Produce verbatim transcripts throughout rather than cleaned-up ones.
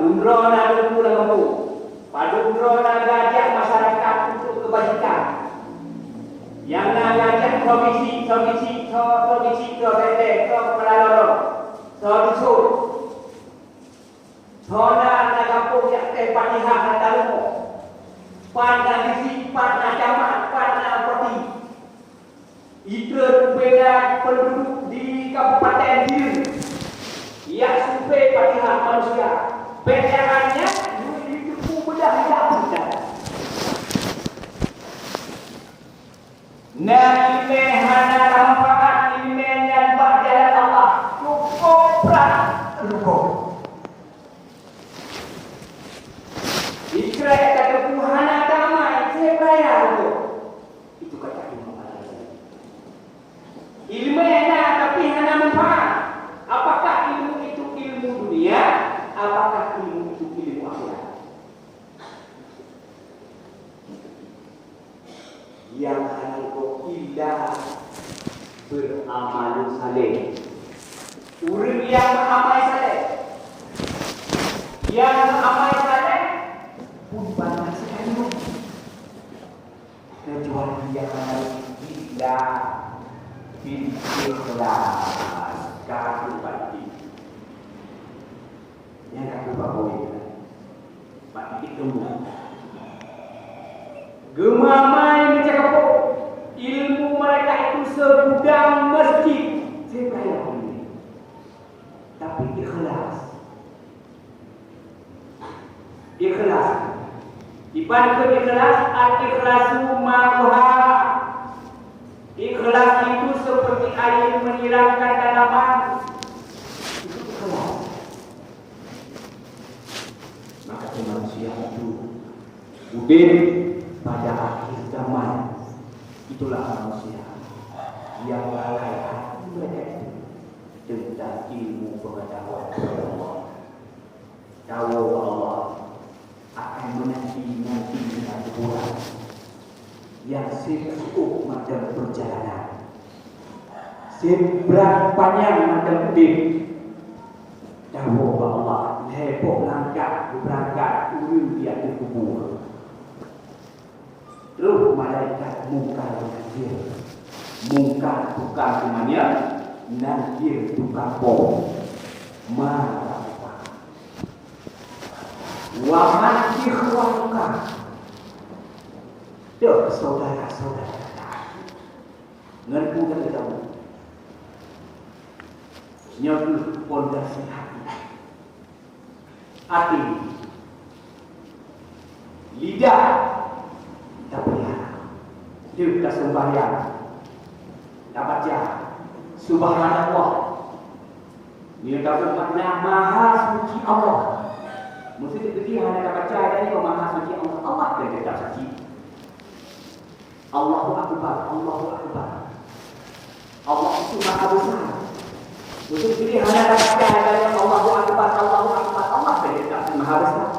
Padum droe na teungku lam gampông, padum droe na geuajak masyarakat untuk keubajikan. Nyang na geuajak soe bisi, soe bisi, soe, soe bisi, soe tete, soe keupala lorong, soe dusun. Soe na, na gampông jak teuh Fatihah na tarumoh. Pat na bisi, pat na camat, pat na bupati. Itrön bubena peunduduek di Kabupaten Dieu, jak survei Fatihah manusia. Bèk nyan, nyan, nyoe jiteupeue beudah jak peugah. Na ileumèe hana manfaat, ileumèe nyan bak jalan Allah, cukôp brat rugoe. Ikrek ka teupeu hana tamai, seubaya rugoe. Itu kata Imam Al-Ghazali. Ileumèe na, tapi hana manfaat. Apakah ilmu itu ilmu dunia? Apakah ilmu itu ilmu akhirat? Nyang hana rugoe illa beuramal saleh. Ureueng nyang meuamai saleh, nyang meuamai saleh pun banyak sekali rugi. Kecuali nyang hana rugi illa bil ikhlas, ka keuh pasti. Nyang ka keuh bagoe. Bak titik temu. Geumeuamai meucakap ilmu mereka itu segudang masjid. Saya percaya ilmu. Tapi ikhlas. Ikhlas. Iban keu ikhlas, al-ikhlasu ma'uha. Ikhlas itu seperti air menyiramkan tanaman. Itu ikhlas. Maka manusia itu udeb pada akhir zaman. Itulah manusia yang lalai hati mereka itu tentang ilmu pengetahuan kepada Allah. Tawoe bak Allah akan meunanti-nanti di kuburan. Nyang seb seuôt mantong peurjalanan, seb brat panyang mantong udeb. Tawoe bak Allah, lhèe boh langkah geubeurangkat ureueng di ateueh kubu. Troh malaikat Mungkar dan Nakir. Mungkar tukang teumanyong, Nakir tukang bom. Ma rabbuka. Wa man ikhwanuka. Deuh saudara-saudara gata. Ngon peue gata gabong? Nyoe keuh pondasi hati. Até, lidah, tapeuliara. Deuh taseumbahyang, tabaca Subhanallah. Nyoe tapeugah makna Maha Suci Allah. Meuseuti hana tabaca dan nyoe Maha Suci Allah, Allah kan teutap suci. Allahu Akbar, Allahu Akbar. Allah itu Maha Besar. Untuk diri hana tabaca ayat Allahu Akbar, Allahu Akbar, Allah saja tak Maha Besar.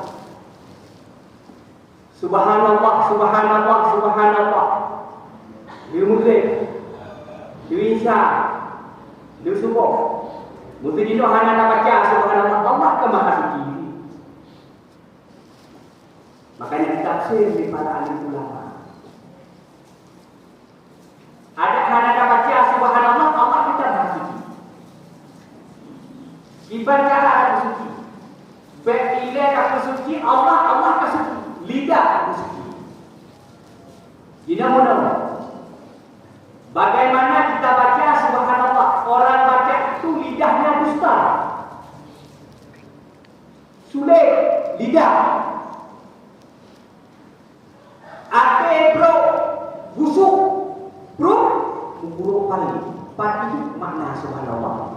Subhanallah, subhanallah, subhanallah. Di muslim, di insan, di subuh. Mesti dino hana tabaca subhanallah, Allah ke Maha Suci. Makanya ditafsir di para alim ulama. Ada hana tabaca subhanallah, Allah kita dah suci. Ibarat cara ada suci. Bek ilèe ka suci, Allah, Allah ka suci. Lidah ka suci. Jina meunan. Bagaimana kita baca subhanallah, orang baca itu lidahnya dusta. Sulet, lidah. Até brok, busuk, brok, meuburok paléng. Pat itu makna subhanallah.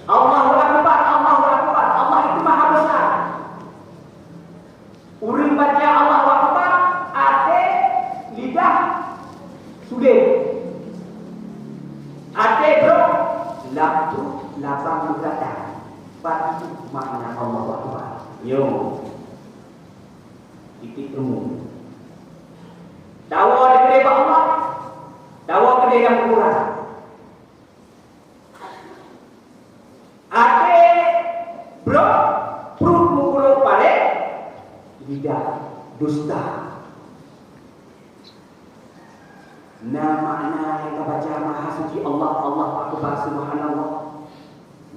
Allahu Akbar, Allahu Akbar, Allah itu Maha Besar. Ureueng baca Allahu Akbar, até, lidah, sulet. Até brok, lam pruet, lapang meugata. Pat itu makna Allahu Akbar. Nyoe. Titik temu. Tawoe keudéh bak Allah, tawoe keudéh lam kuburan. Dusta. Na makna nyang tabaca Maha Suci Allah, Allahu Akbar, Subhanallah.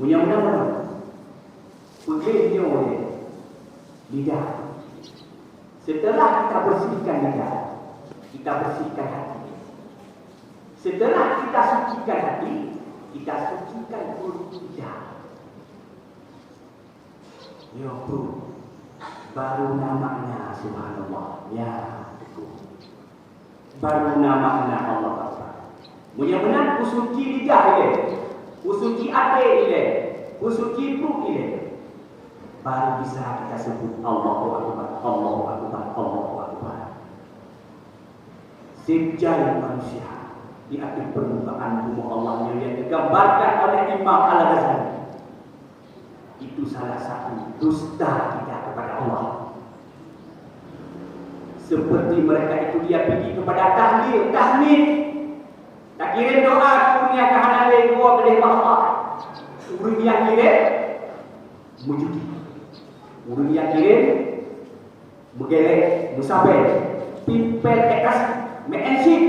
Meunyoe meunan, peugét nyoe lé lidah. Setelah kita bersihkan lidah, kita bersihkan hati. Setelah kita sucikan hati, kita sucikan pun lidah. Nyoe pun baru na makna, subhanallah. Ya, betul. Baru na makna Allah Taala. Meunyoe meunan, kusuci lidah ilée, kusuci até ilée, kusuci pruet ilée, baru bisa kita sebut Allahu Akbar, Allahu Akbar, Allahu Akbar. Sejak manusia di atas permukaan bumi Allah yang digambarkan oleh Imam Al-Ghazali. Itu salah satu dusta kita kepada Allah. Seperti mereka itu dia pergi kepada tahlil, tahmid. Takirim doa, ureuëng nyang ka hana lé geuwoe keudeh bak Allah. Ureuëng nyang kirim meujudi. Ureuëng nyang kirim meugelek, meusabe, pimpel ekasi, meuensik.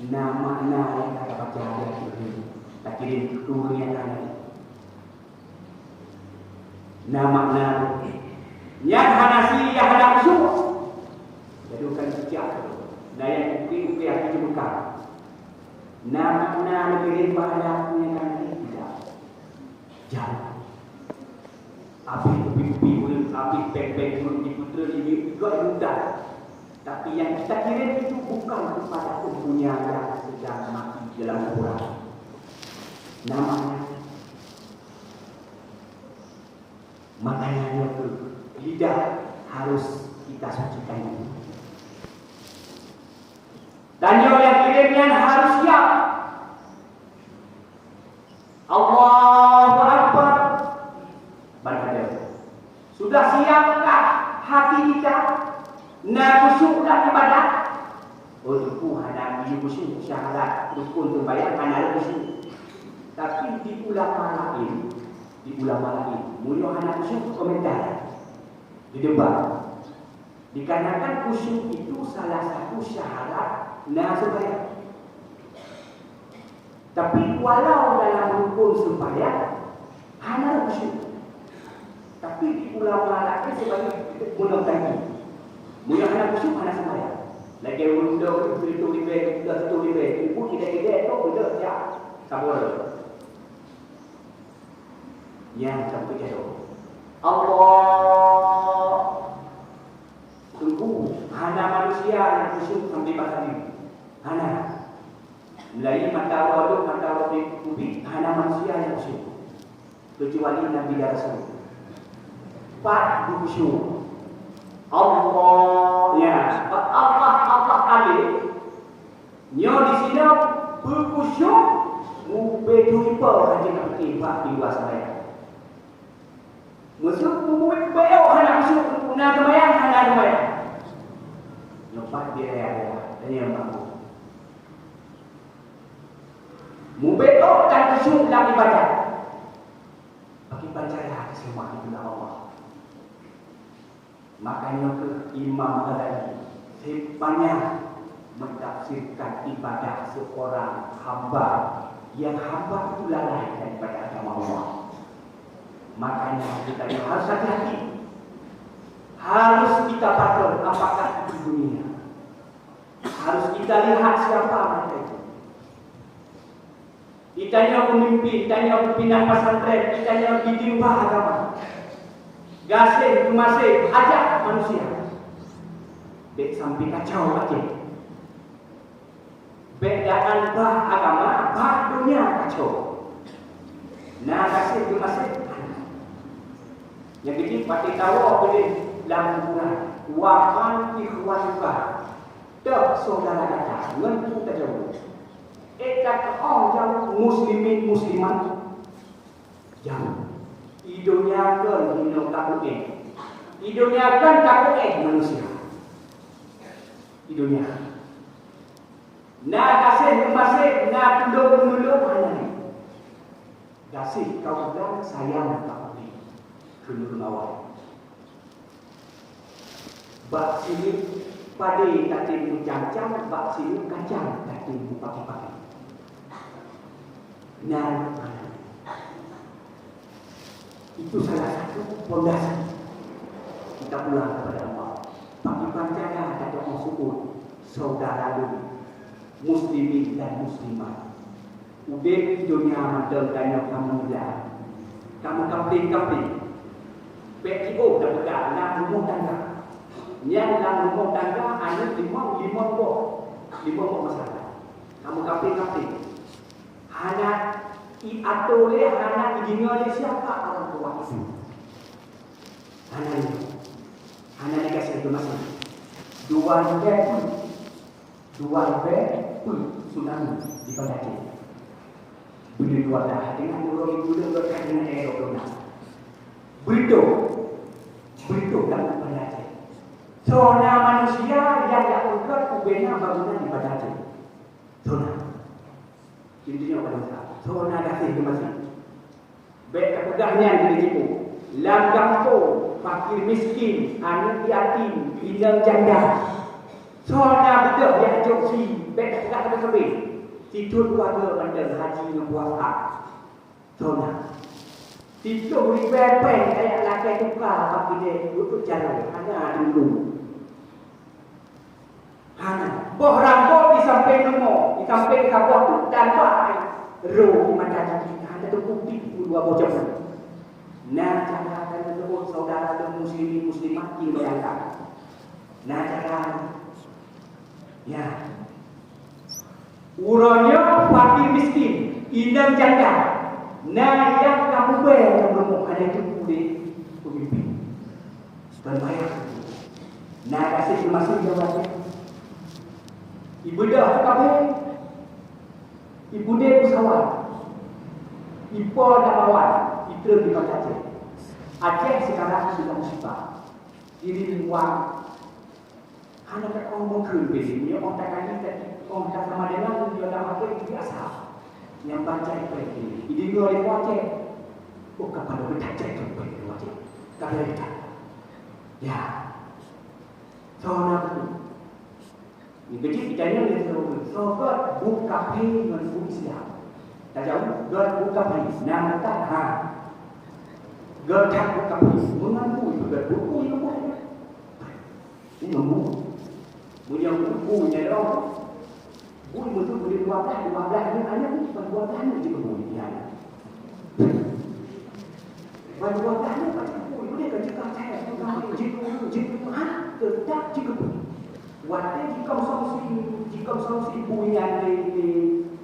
Na makna nyang ka tabaca ayat nyoe, takirim keu ureuëng nyang hana. Na makna nyang hana sie, nyang hana khusyuk. Jadi bukan cicak tu. Na nyang ukir-ukir hati teubuka. Na makna neukirim pahala nyang hana tidak. Jauh. Abéh kupi-kupi ureuëng, abéh péng-péng ureuëng dipeutrön, ini juga mudah. Tapi yang kita kirim itu bukan kepada dunia yang sedang mati dalam kuburan. Namanya, makanya itu lidah harus kita sucikan. Dan yang kirim yang harus siap. Allahu Akbar. Ban hadeuh. Sudah siapkah hati kita? Na khusyuk lam ibadah? Oh, teungku hana khusyuk, syahadat rukun sembahyang hana khusyuk. Tapi di ulama lain, di ulama lain, meunyoe hana khusyuk, komentar, didebat. Dikarenakan khusyuk itu salah satu syarat na sembahyang. Tapi walau dalam rukun sembahyang hana khusyuk. Tapi di ulama lain sebagai guna tadi. Meunyoe hana khusyuk hana sembahyang. Lagèe ureueng muda tu, tu libek, tu tu libek, ibu tidak tidak tu muda jak sabar. Nyang sampai jatuh. Allah. Teungku, hana manusia nyang khusyuk sampai bak sabe. Hana. Mulai mata uroe dok, mata uroe kubi, hana manusia nyang khusyuk. Kecuali Nabi dan Rasul. Pat khusyuk. Allah, ya. Allah, Allah alif. Nyoe di sinoe beukhusyuk, mubeuet ipo hana na peuti bak di luwa sembahyang. Meuseuet mubeuet beuyôh hana khusyuk, na sembahyang, hana sembahyang. Nyoe pat di raya-raya, tanyong bak aku. Mubeuet dan khusyuk lam ibadat. Bagi pancaya keseumah di bulan Allah. Makanya ke Imam Ghazali sepanjang mentafsirkan ibadah seorang hamba yang hamba itu lalai daripada agama Allah. Makanya kita ni harus hati-hati. Harus kita patron apakah itu dunia. Harus kita lihat siapa mereka itu. Itanyoe peumimpin, itanyoe pimpinan pesantren, itanyoe ditimpa agama. Gaséh geumaséh ajak manusia. Bék sampai kacau até. Bék daan bah agama, bah dunia kacau. Na gaséh geumaséh. Nyang keuji pakai tawa boleh lam kuburan. Wa man ikhwanuka. Dah saudara gata ngon peue tajaweueb. Eh, ka keuong jaweueb muslimin muslimat. Jaweueb. I donya kon hino takuéh. I donya kon takuéh manusia. I donya. Na gaséh meumaséh, na tulông meunulông hana lé. Gaséh kawan sayang takuéh. Keuneuk lawan. Bak sineuk padé tatem meucam-cam, bak sineuk kacang tatem meupaki-paki. Nan itu salah satu pondasi kita pulang kepada Allah. Pakriban cara tateupeu syukur saudara lôn muslimin dan muslimat. Udeb di donya mantong tanyoe ka meumulia, ka meukapling-kapling. Bék jiôh tapeugah lam rumoh tangga. Nyan lam rumoh tangga aneuk limong, limong boh, limong boh masalah. Ka meukapling-kapling. Hana iatô lé, hana ideungoe lé siapa orang tua itu. Hana lé. Hana lé gaséh geumaséh. Dua ribèe peuet. Dua ribèe peuet tsunami di Banda Aceh. Beudeuh dua dah, teungoh uroe minggu lheueh ka teungoh éh dua ploh nam. Beudôh. Beudôh lam Banda Aceh. Soe na manusia nyang jak peugöt ubena bangunan di Banda Aceh. Soe na. Intinya pada usaha. Soe na gaséh geumaséh. Bék tapeugah nyan keuneuk jiôh. Lam gampông, fakir miskin, aneuk yatim, inong janda. Soe na beudôh nyang jok sie, bék tapeugah sabe-sabe. Sithôn keuluwarga mantong haji ngon puasa. Soe na. Siploh ribèe péng kajak lakèe tuka bak keudè, untuk jaroe, hana dulu. Hana. Boh rambôt di sampéng rumoh, di sampéng saboh tu dan bak roh di mata jih, hana teupeu pih dua boh jeuem. Na cara tanyoe saudara lôn muslimin muslimat, bayangkan. Na cara. Ya. Uroe nyoe fakir miskin, inong janda, na nyang ka mubèe lam rumoh hana teupeu lé peumimpin. Dan bayang, na gaséh geumaséh jaweueb. Ibeudôh kabeh, ibudé pesawat, ipo damawan, itrön di Banda Aceh. Aceh sekarang sudah musibah. Diri luar. Hana ka ong mungkén bini, nyoe ong takali tadi, ong tasama deungon nyoe lam até biasa. Nyang baca ipe ini, idingoe lé Aceh. Oh, kapan udah cek tu ipe Aceh? Tapi dah. Ya. Soe na beutôi. Ni keucik ditanya lé soe, soe göt buet kafé ngon buet Islam. Tajaweueb, göt buet kafé, na meukat ha. Göt that buet kafé, meungon bui göt buet, bui ngon bui. Ini ngon bui. Meunyoe bui nyan lom, bui meusu bui dua blah, dua blah ni hanya bui, dua blah ni juga bui nyan. Ban dua blah nyoe ka jipeubuet, ka jikacai, jikacai, jikacai, teutap jikeupeue. Watèe jikonsumsi, jikonsumsi bui nyan lé, lé,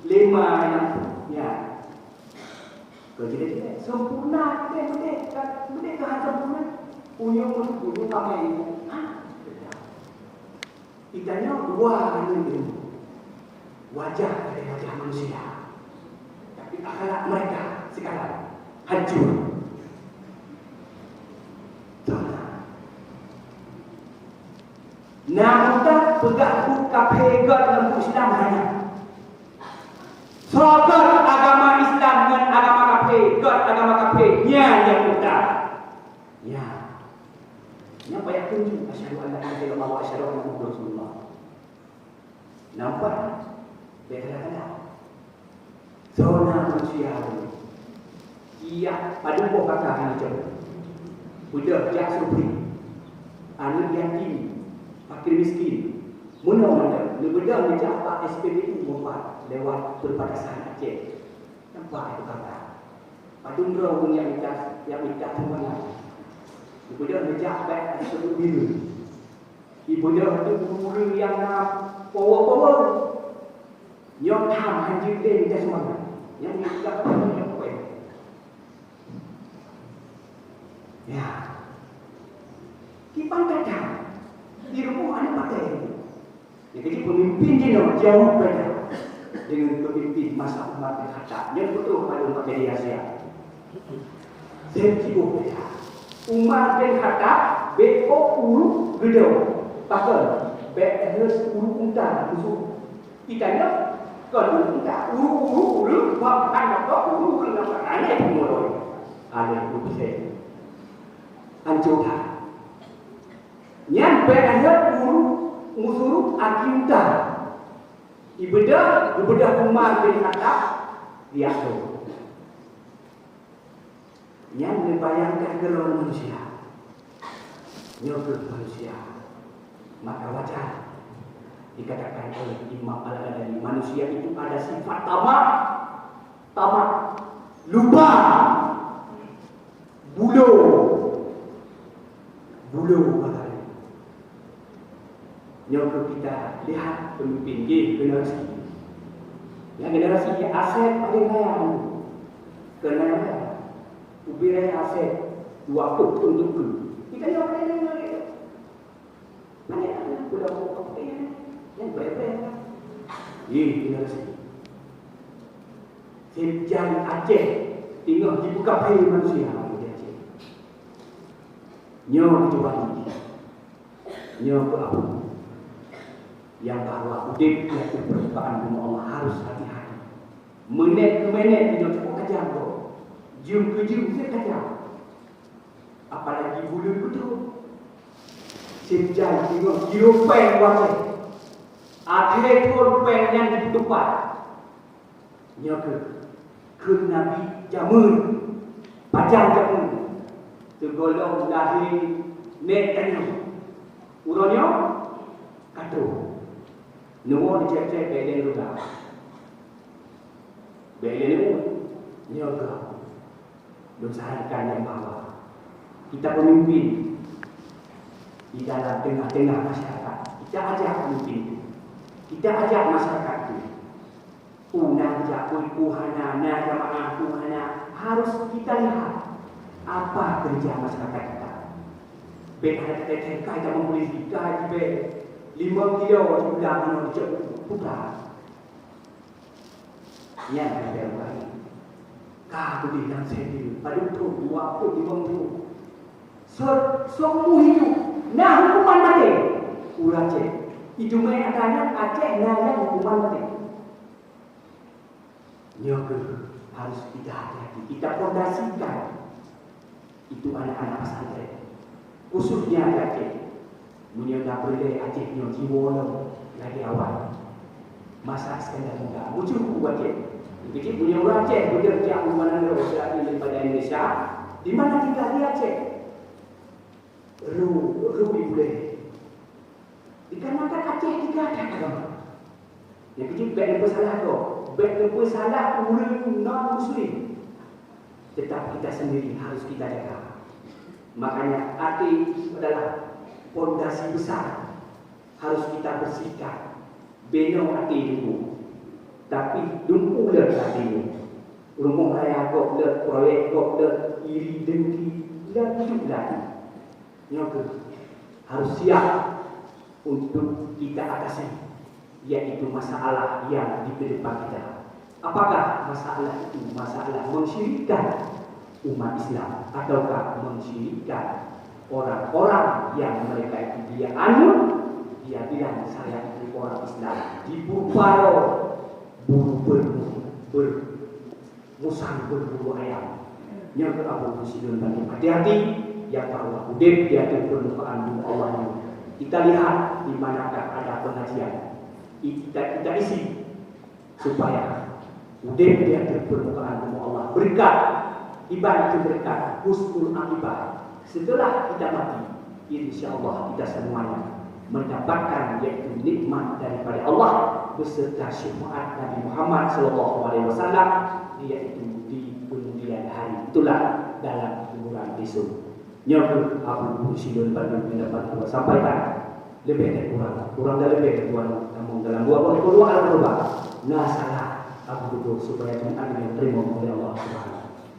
lé ma nyan, nyan. Keu jilét-jilét, sempurna, beudeh, beudeh, ka, beudeh ka sempurna. Unyung, unyung pamai, ha, teutap. Geutanyoe dua ngon ilmu. Wajah adalah wajah manusia. Tapi akhlak mereka sekarang hancur. Na meukat peugah buet kafé göt ngon buet Islam hana. Soe göt agama Islam ngon agama kafé, göt agama kafé, nyan nyang meukat. Nyan. Nyan payah tunjuk, asyhadu an la ilaha illallah wa asyhadu anna Muhammadar Rasulullah. Nampak? Bèk salah-salah. Soe na manusia lagèe nyoe. Iya, padum boh kakak hana jaweueb. Beudôh jak survei. Aneuk yatim, fakir miskin. Meunoe mantong, neubeudôh neujak bak S P B U Meupat lewat perbatasan Aceh. Nampak itu kakak. Padum droe ureueng nyang mita, nyang mita sumbangan. Neubeudôh neujak bak S P B U Bireuen. Ibeudôh teuk ureueng nyang na power-power. Nyoe tham hanjeuet lé mita sumbangan. Nyang mita sumbangan nyoe power. Ya. Kiban that tham. Di rumoh aneuk pakai. Nyang keuji peumimpin jinoe jauh beda deungon peumimpin masa Umar bin Khattab. Nyan beutôi padum bak media sosial. Seujiôh beda. Umar bin Khattab beuôk ureueng geudong, pakon bèk rhot ureueng unta musoh. Geutanyoe kon ureueng unta, ureueng-ureueng, ureueng bak hana kok ureueng-ureueng nyang aneh peumeuroi. Aneh peureusé. Ancô that. Nyan Peuet lheueh musurup aki unta. Ibeudôh, ibeudôh Umar bin Khattab, diatur. Nyan neubayangkan keudroe manusia. Nyoe keuh manusia. Maka wajar dikatakan oleh Imam Al-Ghazali, manusia itu ada sifat tamak, tamak, luba, bulo, bulo bahari. Nyoe keuh kita lihat pemimpin jih generasi. Yang generasi jih aset paling raya. Keunae raya. Ubé raya aset dua ploh untuk tu. Kita nyoe paling raya. Mana ada udah mau apa ya? Yang berapa? Ih, generasi. Sejak Aceh tinggal di buka manusia di Aceh. Nyoe dicuba ni. Nyoe keuh Abu. Nyang bahwa udeb di ateueh peurmukaan bumoe Allah harus hati-hati. Meunet keu meunet nyoe cukup kajam kok. Jeuem keu jeuem cit kajam. Apalagi buleuen beutôi. Sejak ingat jiro péng watée. Akhé thon péng nyan jitupat. Nyoe keuh kheun Nabi jameun, pajan jameun, sigohlom lahé nèk tanyoe. Uroe nyoe ka troh. Neuwoe neucék-cék bèk lé neuroda. Bèk lé neuwoe. Nyoe keuh lôn sarankan nyang bahwa kita pemimpin di dalam tengah-tengah masyarakat, kita ajak pemimpin tu, kita ajak masyarakat tu. Peue na geujak, peue hana, na jamaah, peue hana, harus kita lihat apa kerja masyarakat kita. Bèk hana teuka-teuka jamong polisi, ka jibèk limong kilo sibulan hana dicok putra. Nyan ka lagèe ureueng ka keudeh lam sèndeue, padub trok dua ploh limong trok. Sot, seumeuh hidup na hukuman maté. Ureueng Aceh, ijumai ata nyan Aceh na nyan hukuman maté. Nyoe keuh harus kita hati-hati, kita fondasikan itu anak-anak pesantren, khususnya di Aceh. Meunyoe na peureulèe Aceh nyoe jiwoe lom lagèe awai. Masa Iskandar Muda, muncul buku Aceh. Keucik meunyoe ureueng Aceh beudôh jak u luwa nanggroe, seuati daripada Indonesia, di mana tinggal di Aceh? Ru, ru di Bulèe. Dikarenakan Aceh tiga that agama. Nyang keujeuet bèk neupeusalah gob, bèk neupeusalah ureueng non muslim. Tetap kita sendiri harus kita jaga. Makanya até itu adalah pondasi besar harus kita bersihkan. Binoe até teungku, tapi teungku lé até nyoe. Rumoh raya gob lé, proyek gob lé, iri dengki lé, itu lagi. Nyoe keuh harus siap untuk kita atasi, yaitu masalah yang di kedepan kita. Apakah masalah itu masalah mensyirikkan umat Islam ataukah mensyirikkan orang-orang yang mereka itu dia anut, dia bilang saya itu orang Islam, di Purparo buru ber, ber, musang berbulu ayam. Nyoe keuh Abu Musilun bantu hati-hati, nyang bahwa udeb di ateueh peurmukaan bumoe Allah nyoe. Kita lihat di manakah ada pengajian. I-, kita, kita isi supaya udeb di ateueh peurmukaan bumoe Allah berkat, iban itu berkat husnul akibah. Setelah kita mati, insya Allah kita semuanya mendapatkan yaitu nikmat daripada Allah beserta syafaat Nabi Muhammad sallallahu alaihi wasallam, yaitu di kemudian hari. Itulah dalam kuburan besok. Nyoe keuh Abu Musilun bantu dapat sampaikan. Lebih dan kurang, kurang dan lebih Tuhan namun dalam dua puluh dua al na salah Abu Dukur supaya Jumat yang terima oleh Allah Subhanahu